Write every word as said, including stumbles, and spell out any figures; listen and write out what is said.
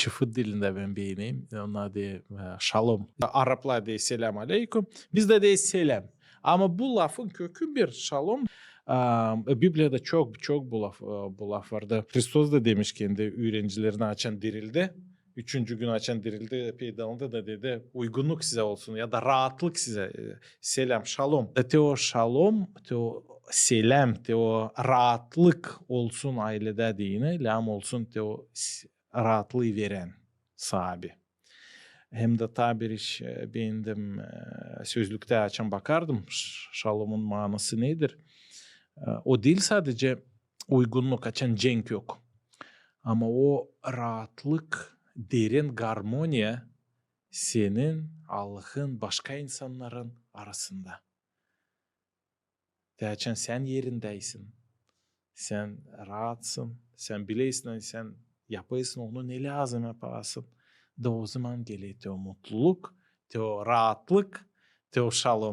Çıfıt dilindä bän beenerim. Onnar deer, e, şalom. Araplar deer selam aleyküm. Biz dä deeriz selam. Ama bu lafın kökü bir şalom. A, e, Bibliyada çok, çok bu laf, e, bu laf vardı. Hristos da demiş kendi üürenicilerinä, açan dirildi. Üçüncü gün açan dirildi, peyda oldu da dedi, uygunnuk sizä olsun ya da raatlık sizä, e, selam, şalom. E, te o şalom, te o selam, te o raatlık olsun ayledä deyni, lääzım olsun te o s-, raatlıı verän saabi. Hem dä taa bir iş, e, beendim, e, sözlüktä açan bakardım, ş-, şalomun maanası nedir? E, o diil sadecä uygunnuk, açan cenk yok. Ama o raatlık, derin garmoniya senin, Allahın, başka insannarın arasında. Te açan sän erindäsin, sän raatsın, sän bilersin, ani sän yapêrsın onu, ne lääzım yapasın. Da ozaman geler te o mutluluk, te o raatlık, te o şalom.